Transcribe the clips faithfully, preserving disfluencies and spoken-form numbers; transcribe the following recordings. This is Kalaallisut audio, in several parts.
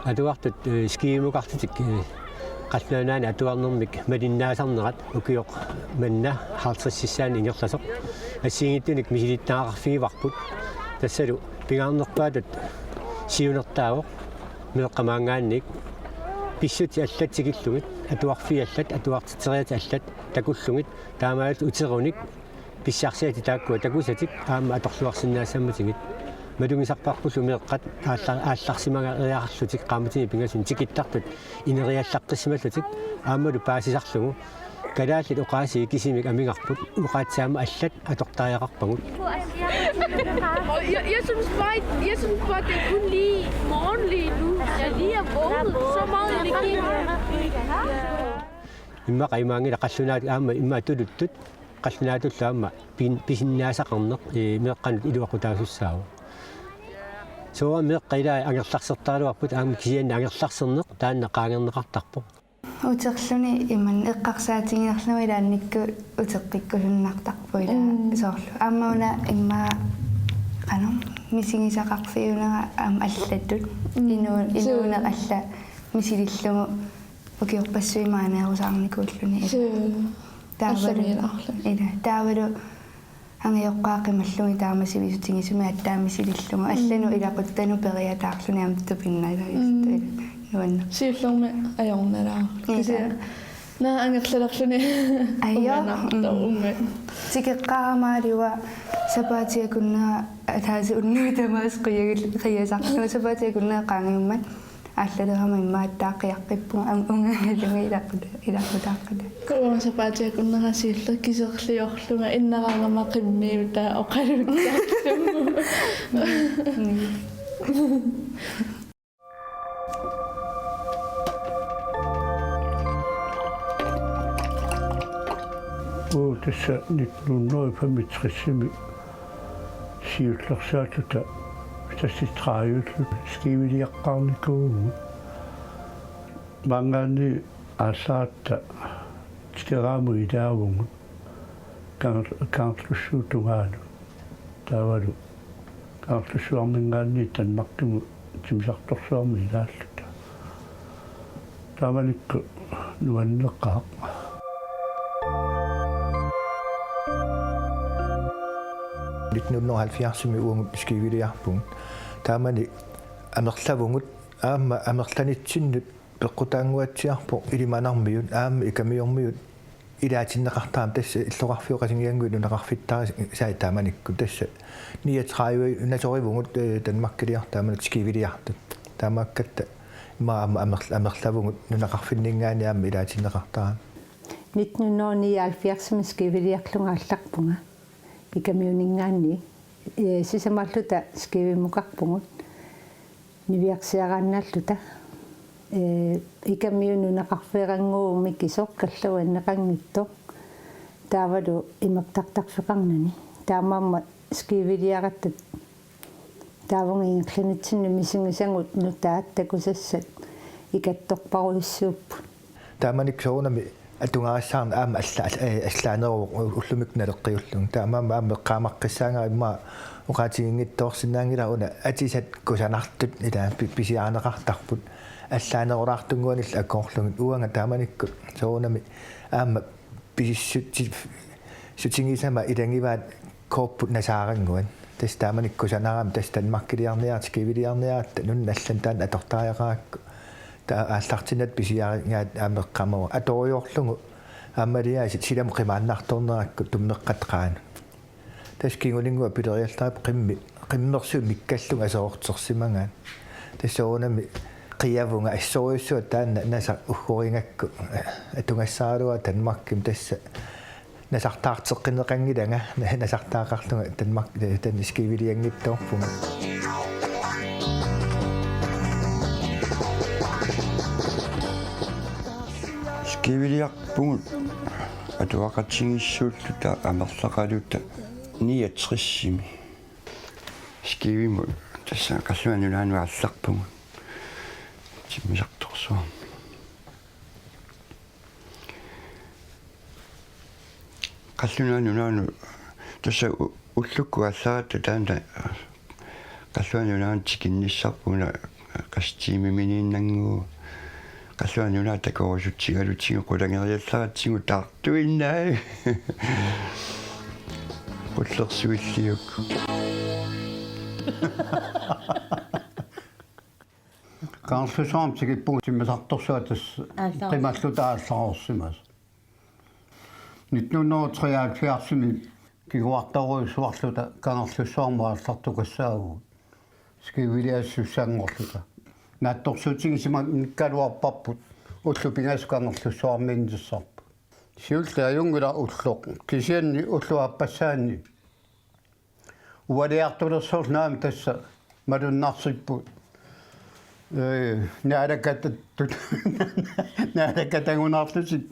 Atuartut, eh, skivimukarlutik, eh, Qallunaat Nunaanni atuarnermik malinnaasarnerat ukioq manna halvtredsissaani ingerlasoq assigiinngitsunik misilittagaqarfigivarput. Tassalu pingaarnerpaatut siunertaavoq meeqqamaanngaanniit pissutsit allat tikillugit, atuarfiit allat, atuartitseriaatsit allat takullugit, taamaalillutik uterunik pissarsiatit taakkua takusatik aamma atorluarsinnaassammatigit. Malugisarparpullu meeqqat aalla-, aallarsimageriarlutik qaammatini pingasuni tikittartut ineriallaqqissimallutik aammalu paasisarlugu. Kalaallit oqaasii kisimik amigarput, oqaatsit aamma allat atortariaqarpagut. Og jeg, jeg synes bare, jeg synes bare, det er kun lige morgen lige nu. Jeg lige er vågnet så meget energi. Immaqa imaanngilaq qallunaat aamma immaqa tuluttut qallunaatullu aamma pin-, pisinnaasaqarneq, eh, meeqqanut iluaqutaasussaavoq. Soorlu meeqqat ilaat angerlarsertaraluarput aamma kisianni angerlarserneq taanna qaangerneqartarpoq. Uterluni imannak eqqarsaatiginerlugu ilaannikkut uteqqikkusunnartarpoq ilaa. Mm. Soorlu. Aamma una immaqa qanoq misigisaqarfiunera aamma allatut. Mm. Inuu-, suu, inuuneq alla misilillugu ukiorpassuit imaaneerusaarnikuulluni. Suu. Taavalu. Allamiilaarluni. Ilaa. Taavalu angajoqqaat qimallugit taama sivisutigisumik aatsaat misilillugu. Mm. Allanut ilaquttanut periataarluni aamma tupinnalaarluni. Mm. Nuanneq. Siullermik ajornalaarluni. Ilaa. Kisianni naak angerlalerluni. Ajoo. Unganartoq. Mm. Unga. Tikeqqaarama aluaa sapaatip akunnera ataaseq unnuit tamaasa qiagil-, qiasarlugu sapaatip akunnera qaangiummat. Allalerama immaqa aatsaat qiaqqippunga am-, ungagalugit ilaquta-, ilaqutaaqqata. Kuua sapaatip akunnera siulleq kiserliorlunga innararama qimmiutaa oqaluttarlugu. Mm. Uu, tassa nitten hundrede og femogtresimi siullersaalluta seksogtredive-llu skiviliaqqaarnikuuvugut. Maanngaanniit aallaratta tikeraamut ilaavugut Kangerl-, Kangerlussuup tungaanut. Taavalu Kangerlussuarminngaanniit Danmarkimut timmisartorsuarmut ilaalluta. Taamanikkut nuanneqaaq. Nitten hundrede og halvfjerdsimi uagut skiviliarpugut. Taamani amerlavugut, aamma amerlanitsinnut peqqutaannguatsiarpoq ilimanarmiut aamma ikamiormiut ilaatinneqartarami. Tassa illoqarfiup Qasigiannguit nunaqarfittarisai taamanikkut, tassa niogtredive-nasorivugut, eh, Danmarkiliartut taamani skiviliartut. Taamaakkatta immaqa aamma amerl-, amerlavugut nunaqarfinninngaanniit aamma ilaatinneqartarami. Nitten hundrede og nioghalvfjerdsimi skiviliarlunga aallarpunga ikamiuninngaanniit, eh, sisamaalluta skivimukarpugut. Niviarsiaraannaalluta, ee, ikamiut nunaqarfeerannguummik isoqqallu anneqanngitsoq. Taavalu imertartarfeqarnani. Taamaammat skiviliaratta taavunga ingerlanitsinnut misigisagut nutaat takusassat ikattorparujussuupput. Taamanikkut soorunami atugarissaarneq aamma alla-, alla-, eh, allaaneruvoq ullumikkut naleqqiullugu. Taamaammat aamma eqqaamaqqissaagara immaqa oqaatiginngitsoorsinnaanngilara una atisat kusanartut ilaa pi-, pisiarineqartarput. Allaanerulaartunnguanillu akoorlugit uanga taamanikkut soorunami aamma pisissuti-, sutigisama ilagivaat koopput nasaarannguat. Tassa taamanikkut kusanarami tassa Danmarkiliarniaratta, skiviliarniaratta, nunat allanut taanna atortariaqarakku. Taava aallartinnatta pisiarigaat aamma eqqaamavara. Atoriorlugu aammaliaasiit silamut qimaannartornerakku tummeqqat qaanut. Tassa kinguninngua pileriallarippoq qimmi-, qimmersuit mikkallugu aserortersimagaat. Tassa soorunami qiavunga assorujussuaq taanna nasaq uggorigakku atugassaaraluarpara Danmarkimi tassa nasartaarteqqinneqanngilanga, nasartaaqarlunga Danmark, eh, taanna skivilianngitsoorpunga. Skiviliarpugut atuaqatigiissuulluta amerlaqaluta niogtresimi. Skivimut tassa Qallunaat Nunaannut aallarpugut. Timmisartorsuarmi. Qallunaat Nunaannut tassa u-, ullukkut aallaratta taanna Qallunaat Nunaannut tikinnissarput una qassimiminiinnanngu qallunaat nunaat takorusutsigalutigu qulangeriallaratsigu taartuinnai. Qullersuilliuk. Kangerlussuarmi tikippugut timmisartorsuaq tassa Aallarus. Qimalluta aallarsimasoq. Nitten hundrede og treoghalvfjerdsimi kinguartorujussuarluta Kangerlussuarmut aallartukassaavugut. Skiifiliassussanngorluta. Naatsorsuutigisimagaluarparput ullut pingasut Kangerlussuarmiinnissarput. Siulleq ajunngilaq ulloq. Kisianni ulloq aappassaani ualiartulersornaam tassa malunnarsipput. Ee, naalakatattut. Naalakatagunarlutik.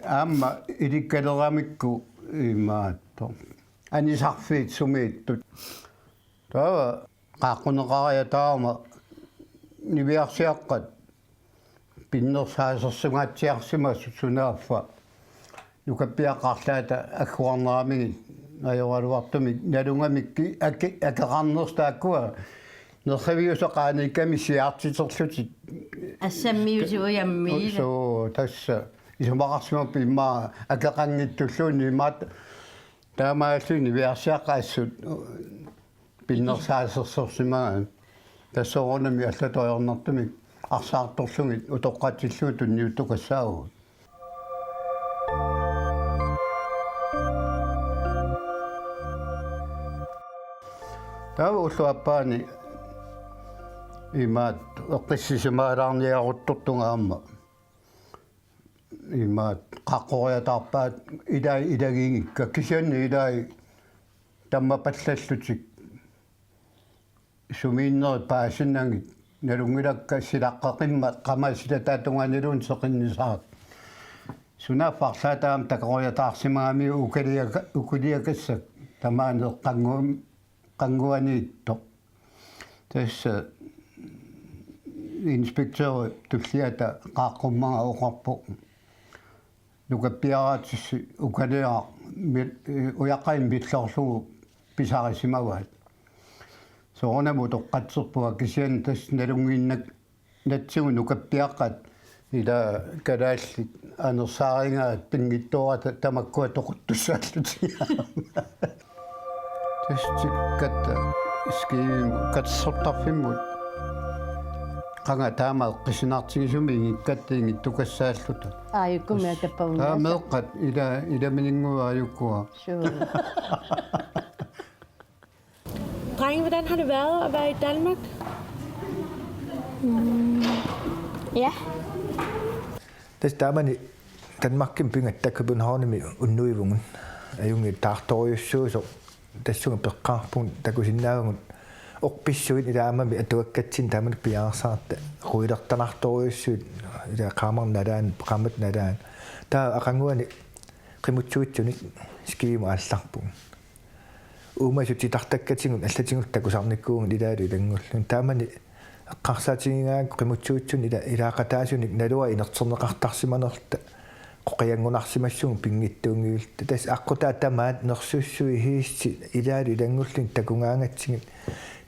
Aamma ilikkaleramikku imaattoq. Anisarfiit sumiittut. Taava qaaqquneqariataarama niviarsiaqqat pinnersaasersimaatsiarsimasut sunaaffa nukappiaqqat arlaata agguarneramigit ajoraluartumik nalugamikku aki-, akeqarnersut taakkua nerriviusoq qaaniikkami siaartiterlutik. Assammiusi ujammi. Suu, tassa isumaqarsimappat immaqa akeqanngitsulluunniit imaattoq taamaalilluni niviarsiaqqat assut pinnersaasersorsimagaat. Tassa soorunami allatut ajornartumik arsaartorlugit utoqqatsillugit tunniuttukassaavugut. Taava ulloq aappaani imaattoq eqqissisimaalaarniaruttortunga aamma. Imaattoq qaaqqoriataarpaat ilai ilagiinngikka kisianni ilai tammapallallutik sumiinnerit paasinnagit nalunngilakka silaqqeqimmat qamasilataatungaaniluunniit seqinnisaraat. Sunaaffa arlaata aamma takoriataarsimagamiuk ukaliaka-, ukuliakassak tamaani eqqannguam-, qannguaniittoq. Tassa inspektøri tulliata qaaqqummaga oqarpoq. Nukappiaraatissi ukaliaq mi-, ujaqqanik milloorlugu pisarisimavaat. Soorunami utoqqatserpunga kisianni tassa nalunnginnak-, natsigut nukappiaqqat ila kalaallit anersaarigaat pinngitsoorata tamakkua toquttussaallutik. Tassa tikikkatta skiivimut katersortarfimmut. Qanga taama eqqissinaartigisumik ingikkatta ingittukassaalluta. Aajuku meeqqat tappavunga. Taava meeqqat ila, ilamininnguit aajukua. Sure. Drenge, hvordan har det været at være i Danmark? Mm. Ja. Tassa taamani Danmarkimi pigatta Københavnimi unnuivugut. Ajunngilaq taartorujussuusoq tassunga peqqaarpugut takusinnaavugut orpissuit ilaammami atuakkatsinni taamani piareersaratta quilertanartorujussuit ilaa qaammat nalaani, qaammat nalaani. Taava aqaguani qimuttuitsunik skiimut aallarpugut. Uumasut titartakkatigut allatigut takusarnikuuvugut ilaalu ilanngullugit. Taamani eqqarsaatigigaangakku qimuttuitsunik ila-, ilaaqataasunik naluara inerterneqartarsimanerluta qoqianngunarsimassugut pinngitsuunngilluta. Tassa aqqutaa tamaat nersussuit hiistit ilaalu ilanngullugit takugaangatsigit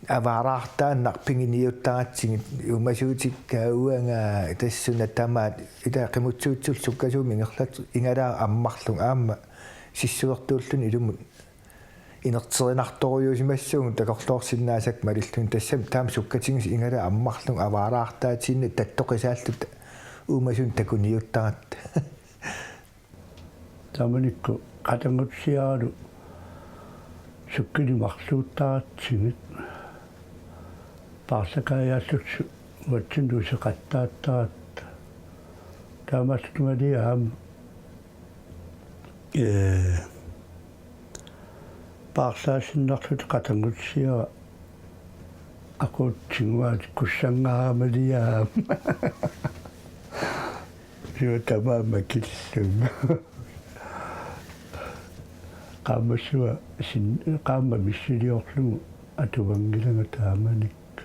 avaaraartaannaq piginiuttaratsigit uumasuutikka uanga tassunga tamaat ila qimuttuitsullu sukkasuumik ingerlatsut igalaat ammarlugit aamma sissuertuulluni ilumut inerterinartorujuusimassuugut takorloorsinnaasakka malillugit tassami taama sukkatigisut igalaat ammarlugit avaaraartaatiinnaq tattoqisaalluta uumasunik takuniuttaratta. Taamanikkut qatanngutsiaralu sukkinik marluuttaratsigit paarlakaajaallutik uatsinnut iseqattaattaratta. Taamaallutik maliaam ee paarlaasinnarlutik qatanngutsiara aquutsinnguaat kussanngaarama liaam. Siva tamaama killunga. Qaammassua sin-, qaammat missiliorlugu atuanngilanga taamanikkut.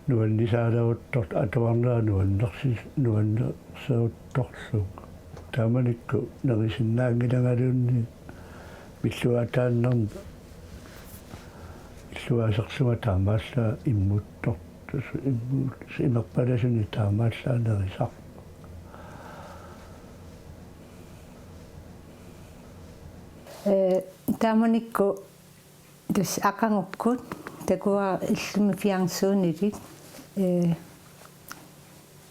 Nuannisaaleruttorlugu atuarnera nuannersi-, nuannerseruttorlugu. Taamanikkut nerisinnaanngilangaluunniit pilluaataannarneq Illuaserlunga taamaallaat immuttor-, immu-, imerpalasuni taamaallaat nerisaq. Ee, taamanikkut tassa aqagukkut takuara illumi fjernsynilik, ee,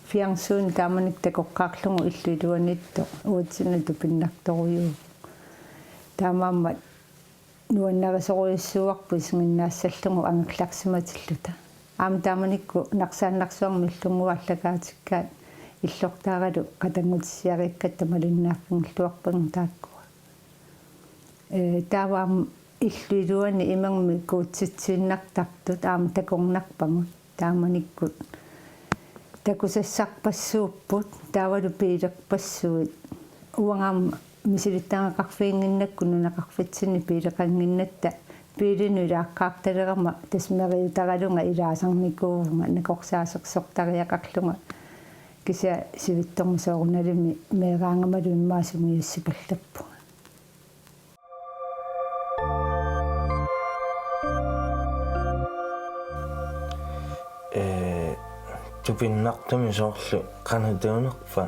fjernsyni taamanikkut takoqqaarlugu illup iluaniittoq uatsinnut tupinnartorujuuvoq. Taamaammat nuannarisorujussuuarput isiginnaassallugu angerlarsimatilluta. Aamma taamanikkut Narsaannarsuarmi illunnguit aallakaatikkaat illortaaralu qatanngutissiariikkatta malinnaaffigiilluarpagut taakkua. Ee, taava aamma illup iluani imermik kuutsitsiinnartartut aamma takornarpagut. Taamanikkut takusassarpassuupput, taavalu biilerpassuit. Uanga aamma misilittagaqarfiginnginnakku nunaqarfitsinni biileqannginnatta biilinut ilaaqqaartalerama tassa meriutaralunga ilaasarnikuuvunga nakorsaasersortariaqarlunga, kisianni sivitsormi soorunalimi meeraagamalu immaqa sungiussipallerpunga. Ee, tupinnartumik soorlu qanoq tuunerpa?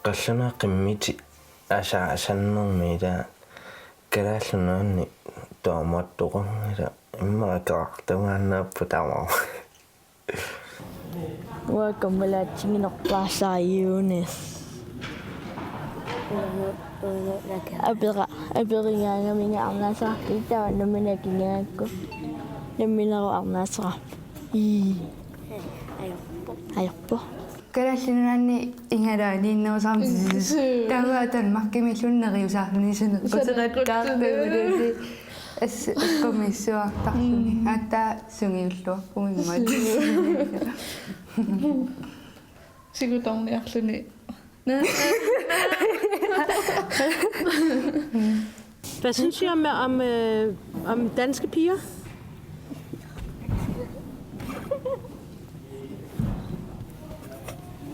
Qallunaat qimmitik asaasannermi ilaa Kalaallit Nunaanni taamatut oqarnera immaqa akeqartuaannaapput tamaat. Uanga kammalaatsiginerpaasaajuuni. Apera-, aperigaangaminga arnaasaqarpit, taava nammineq akigakku. Nammineq arnaasaqarpoq. Ii. Ajorpoq. Kalaallit Nunaanni igalaaniinnerusaarmi. Mm. Taava Danmarkimiilluni neriusaarnissaq. Sanakkuttuni. Kuserakkaartuuluni. As-, eqqumiissuartarluni. Mm. Aatsaat sungiulluarpugut imaat. Sigutorniarluni. Hvad synes I om, om, øh, om danske piger?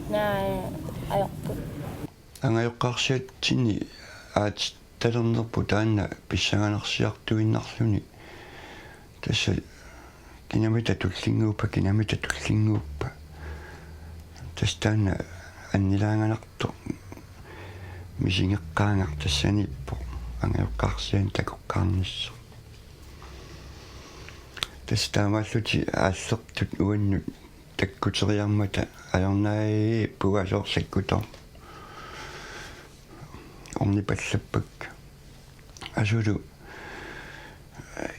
Nej, ej. Angajoqqaarsiatsinni aat- talernerput taanna pissanganarsiartuinnarluni. Tassa kinamita tullinnguuppa, kinamita tullinnguuppa. Tassa taanna annilaanganartoq misigeqqaangat tassaniippoq angajoqqaarsianik takoqqaarnissaq. Tassa taamaallutik aallertut uannut takkuteriarmata ajornarippugut soorlu sakkutoq. Ornipallappakka. Asulu, eh,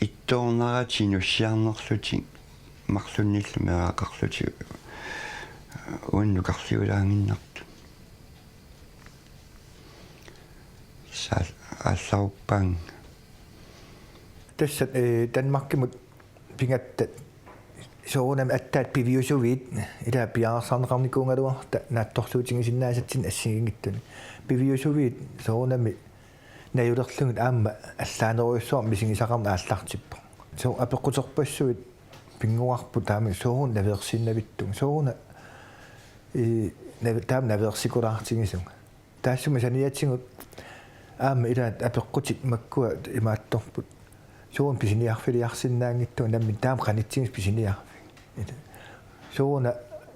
ittoornaratik inussiarnerlutik marlunnillu meeraqarlutik, eh, uannut nukarliulaaginnartut. Saal-, aallaruppaannga. Tassa, eh, Danmarkimut pigatta soorunami aatsaat piviusuviit, ilaa piareersarneqarnikuugaluarluta naatsorsuutigisinnaasatsinnik assigiinngitsunik. Piviusuviit soorunami najulerlugit aamma allaanerujussuarmik misigisaqarneq aallartippoq. Soo apeqquterpassuit pinnguarput taama sooruna naveersinnavittunga. Sooruna, ii, nav-, taama naveersikulaartigisunga. Taassuma saniatigut aamma ilaat apeqqutit makkua imaattorput. Sooruna pisiniarfiliarsinnaanngitsunga nammineq taama qanitsigisoq pisiniarfik. Ila. Sooruna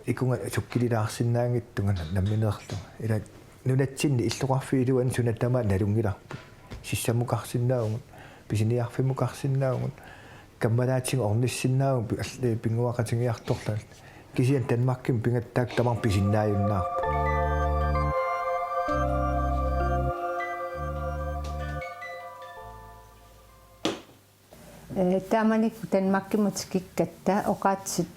ikunga sukkililaarsinnaanngitsunga nammineerlunga. Ila nunatsinni illoqarfiup iluani suna tamaat nalunngilarput. Sissammukarsinnaavugut, pisiniarfimmukarsinnaavugut. Kammalaatigut ornissinnaavugut pi-, al-, pinnguaqatigiartorlugit. Kisianni Danmarkimi pigatta taakku tamarmik pisinnaajunnaarput. Ee, taamanikkut Danmarkimut tikikkatta oqaatsit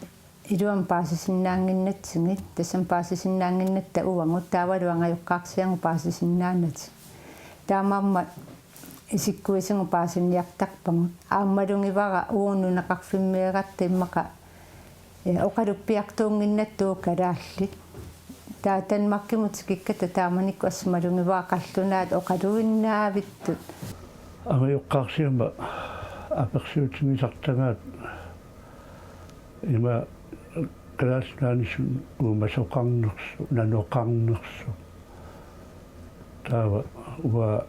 iluamik paasisinnaannginnatsigit, tassami paasisinnaannginnatta uagut, taavalu angajoqqaarsiagut paasisinnaanatik. Taamaammat isikkuisigut paasiniartarpagut. Aamma malugivara uagut nunaqarfimmeeratta immaqa, ee, oqaluppiartuunnginnatta uagut kalaallit. Taava Danmarkimut tikikkatta taamanikkut assut malugivara qallunaat oqaluinnaavittut. Angajoqqaarsiama apersuutigisartagaat ima Kalaallit Nunaanni uumasoqarnersoq, nanoqarnersoq. Taava uanga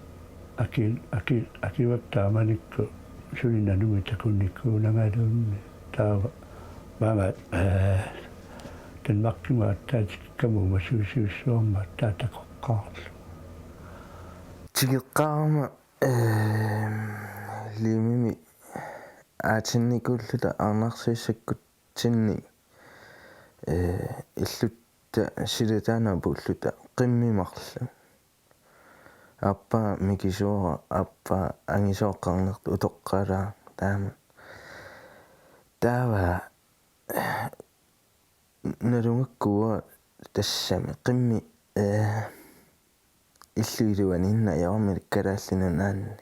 aki-, aki-, akivakka taamanikkut Suli nanumi takunikuunangaluunniit taava maanga, eh, Danmarkimut aatsaat tikikkamuummat suusiussuarmat taava takoqqaarlugu. Tikeqqaarama, eh, Limimi aatsinnikuulluta arnarsiassakkutsinni, eh, illut ta silataanaapulluta qimmeq marluk. Aappaa mikisuara, aappaa angisooqqarnertut utoqqalaaq taama. Taava nalugakku tassami qimmeq, eh, illup iluani innajoormi Kalaallit Nunaanni.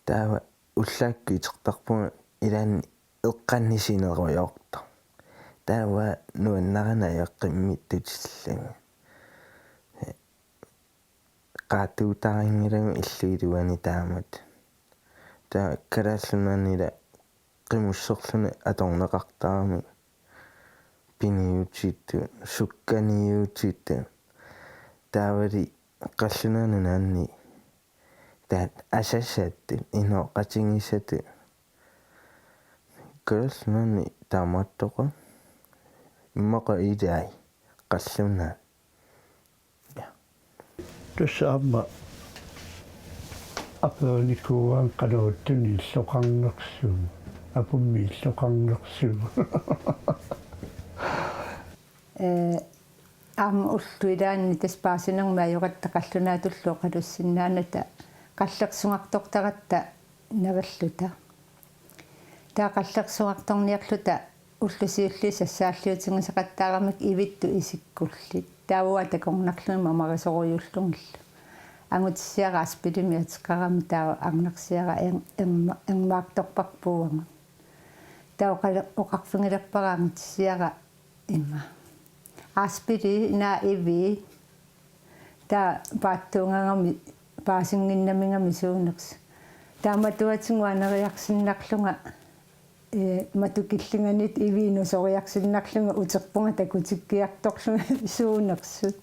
Taava ullaakkut itertarpunga ilaanni eqqannissinerujoortoq. Taava nuannarinajoq qimmeq tutillunga. Qaatuutarinngilagut illup iluani taamatut. Taava Kalaallit Nunaanni ila qimusserluni atorneqartaramik piniutitut, sukkaniutitut. Taavali Qallunaat Nunaanni taava asasattut, inooqatigisattut. Kalaallit Nunaanni taamaattoqaaq. Immaqa ilai qallunaat. Ja. Tassa aamma aperinikuuara qanoq-una illoqarnersugut, apummi illoqarnersugut. Eh, aamma ullut ilaanni tassa paasinermi ajoratta qallunaatullu oqalussinnaanata qallersugartortaratta narilluta. Taava qallersugartorniarluta ullut siulliit sassaalliutigisaqattaaramik ivittut isikkullit. Taava takornarlugit mamarisorujuullugillu. Angutissiara aspilimi ateqarami taava arnarsiara eng-, engma-, engmaartorparput uagut. Taava oqale-, oqarfigilerpara angutissiara ima. Aspili naa ivi. Taava paatsuugagami paasinnginnamigami suunersut. Taava matuatigut aneriarsinnarlunga, eh, matu killinganit iviinut soriarsinnarlunga uterpunga takutikkiartorlunga suunersut.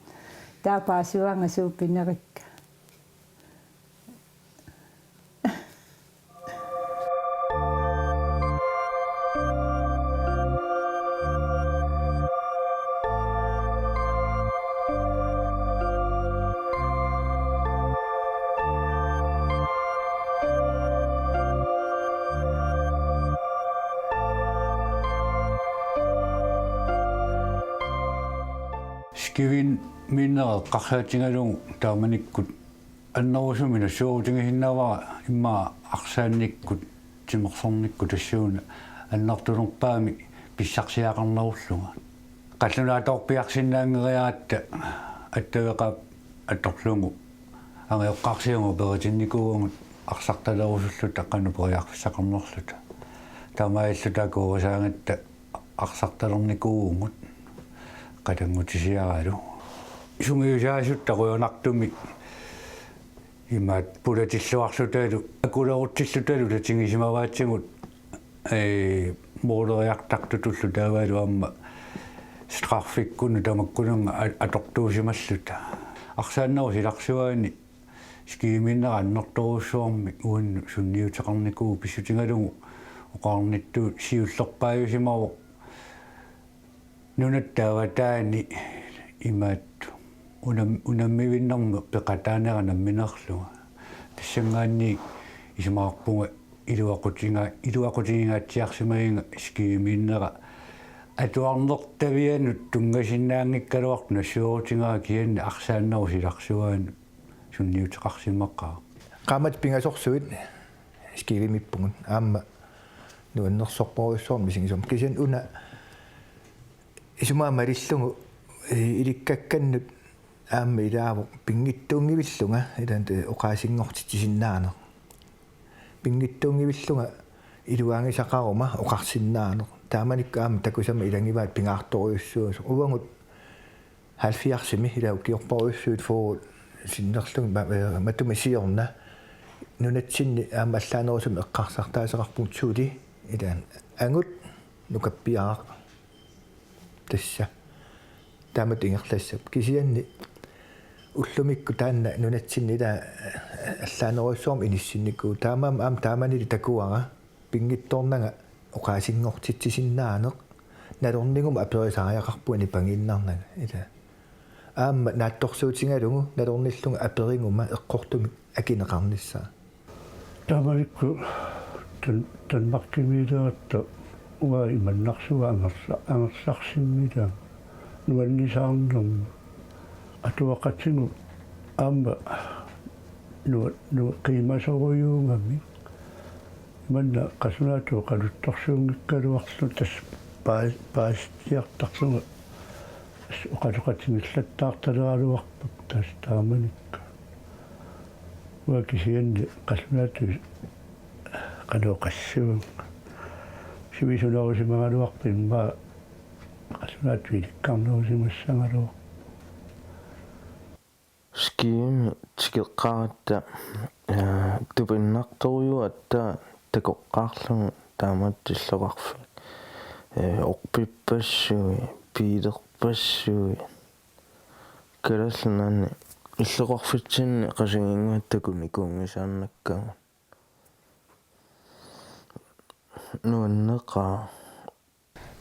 Taava paasivaanga suut pinerikka. Skiiviminera eqqarsaatigalugu taamanikkut annerusumik nassuerutigisinnaavara immaqa arsaannikkut timersornikkut tassuuna annertunerpaamik pissarsiaqarnerullunga. Qallunaatoorpiarsinnaanngeriaratta attaveqaap atorlugu angajoqqaarsiugut peritinnikuuvugut arsartalerusulluta qanoq periarfissaqarnerluta. Taamaalilluta akuerisaagatta arsartalernikuuvugut qatanngutisiaralu. Sungiusaasutta qujanartumik imaattoq pulatilluarlutalu akulerutsillutalu tatigisimavaatigut, ee, mooleriartartutullu taavalu aamma straffikkunnut tamakkununnga a-, atortuusimalluta. Arsaannerup silarsuaani skiiviminera annertoorujussuarmik uannut sunniuteqarnikuuvoq pissutigalugu oqarnittut siullerpaajusimavoq nunatta avataani imaattoq unam-, unammivinnermik peqataanera nammineerlunga. Tassanngaanniit isumaqarpunga iluaqutiga-, iluaqutigingaatsiarsimagiga skiiviminera atuarnertavianut tunngasinnaanngikkaluartoq nassuerutigara kisianni arsaannerup silarsuaanut sunniuteqarsimaqaaq. Qaammatit pingasorsuit skiivimippugut aamma nuannersorpassuarnik misigisumik. Kisianni una isumaga malillugu, eh, ilikkakkannut aamma ilaavoq pinngitsuunngivillunga, ilaanni oqaasinngortitsisinnaaneq. Pinngitsuunngivillunga iluaagisaqaruma oqarsinnaaneq. Taamanikkut aamma takusama ilagivaat pingaartorujussuusoq. Uagut halvfjerdsimi ila ukiorparujussuit fyrre sinnerlugit ma-, eh, matuma siorna nunatsinni aamma allaanerusumik eqqarsartaaseqarpugut suli ilaanni angut nukappiaraq tassa. Taamatut ingerlassappat. Kisianni ullumikkut taanna nunatsinni ila, eh, allaanerujussuarmik inissinnikuuvoq. Taamaammat aamma taamanili takuara pinngitsoornanga oqaasinngortitsisinnaaneq, nalorniguma aperisariaqarpunga nipangiinnarnanga, ila. Aamma naatsorsuutigalugu nalornillunga aperiguma eqqortumik akineqarnissaa. Taamanikkut Dan-, Danmarkimiileratta uanga imannarsua angerla-, angerlarsimmilaanga nuannisaarnermut. Atuaqatigut aamma nua-, nua-, qiimasorujuugamik. Imanna qallunaatut oqaluttorsuunngikkaluarlunga tassa paa-, paasitsiartarlunga oqaloqatigiillattaartaleraluarpakka tassa taamanikkut. Uanga kisianni qallunaatut qanoq oqassuunga. Sivisunerusimagaluarpoq immaqa qallunaatut ilikkarnerusimassagaluarpoq. Skivimi tikeqqaaratta, eh, tupinnartorujuup aatsaat takoqqaarlugu taamaattoq illoqarfiit, eh, orpippassui, biilerpassui. Kalaallit Nunaanni illoqarfitsinni Qasigiannguaq takunikuunngisaannakkagut. Nuanneqaaq.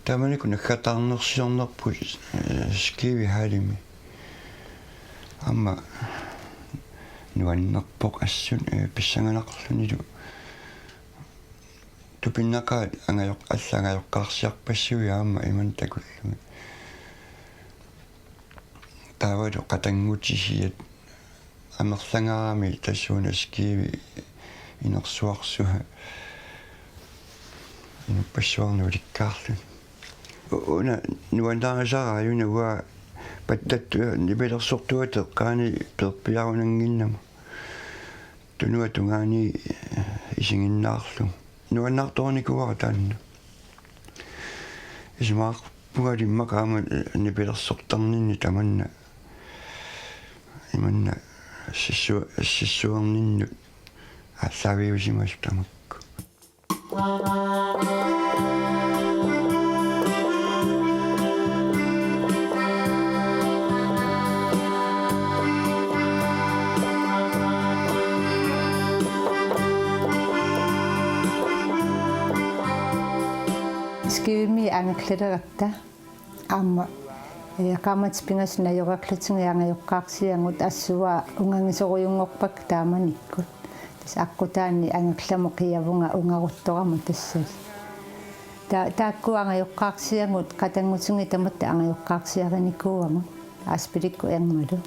Taamanikkut naggataarnersiornerput, eh, Skivehallimi. Aamma nuannerpoq assut, eh, pissanganarlunilu. Tupinnaqaat angajoq-, alla angajoqqaarsiarpassuit aamma imannak takullugit. Taavalu qatanngutisiat amerlangaarami tassuuna Skivi inersuarsuaq inuppassuarnut ulikkaarluni. U-, una nuannaarisaraara una uanga pattattu nipilersortuata eqqaani peerpiarunannginnama. Tunuata tungaani isiginnaarlugu. Nuannaartorinikuuara taanna. Isumaqarpungali immaqa aamma nipilersortarninni tamanna. Imanna assissu-, assissuerninnut aallaaviusimasut tamakku. Skivimi angerlaleratta. Aamma, eh, qaammatit pingasut najoriarlutigu angajoqqaarsiagut assut ungagisorujunngorpakka taamanikkut. Tassa aqqutaani angerlamut qiavunga ungaruttorama tassali. Ta-, taakku angajoqqaarsiagut qatanngutigiit tamatta angajoqqaarsiarinikuuagut. Aspilikkut ermalu.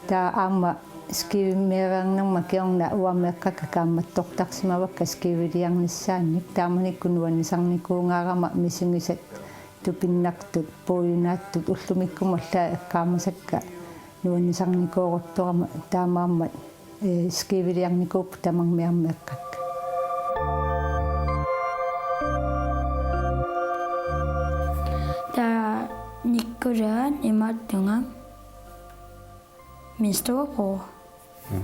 Taava aamma Skivimmeereernerma kingorna uanga meeqqakka kaammattortarsimavakka Skiviliarnissaannik. Taamanikkut nuannisarnikuugaarama misigisat tupinnartut, puujunaattut ullumikkumut allaat eqqaamasakka nuannisarnikooruttorama, taamaammat, eh, Skiviliarnikuupput tamarmik aamma meeqqakka. Taava Nikkulaat imaattunga. Min storebror. Ja.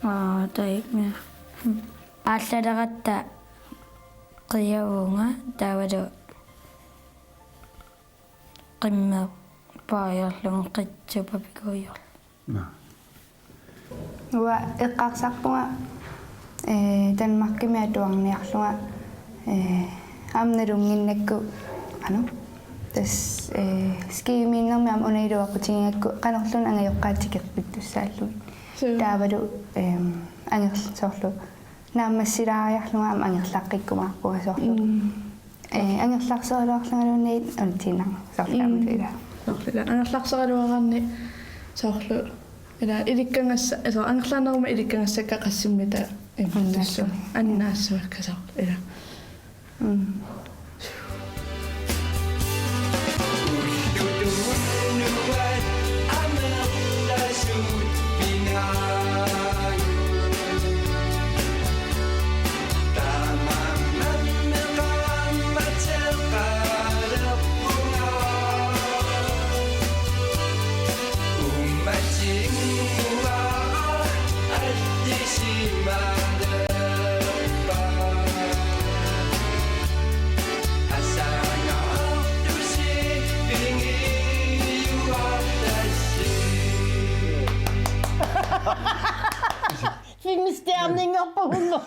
Og der er ikke mere. Hmm. Aallaleratta qiavunga, taavalu qimmeq paajarlugu qitsupapikuujorlu. Nå. Uanga eqqarsarpunga, eh, Danmarkimi atuarniarlunga, eh, aamma nalunnginnakku, qanoq. Tassa, eh, Skivimiinnermi aamma una iluaqutigigakku qanorluunniit angajoqqaat tikerpittussaallugit. Suu. Taavalu, ehm, angerl-, soorlu naammassilaariarlunga aamma angerlaqqikkumaarpunga soorlu. Mm. Eh, angerlarseraluarlungaluunniit untiinnaq soorlu. Mm. Aamma ila. Soorlu ila. Angerlarseraluaraanni soorlu ila ilikkagassa-, soorlu angerlaannaruma ilikkagassakka qassimmita immaqa annaassuakka. Annaassuakka soorlu ila. Mm. Arpagumma.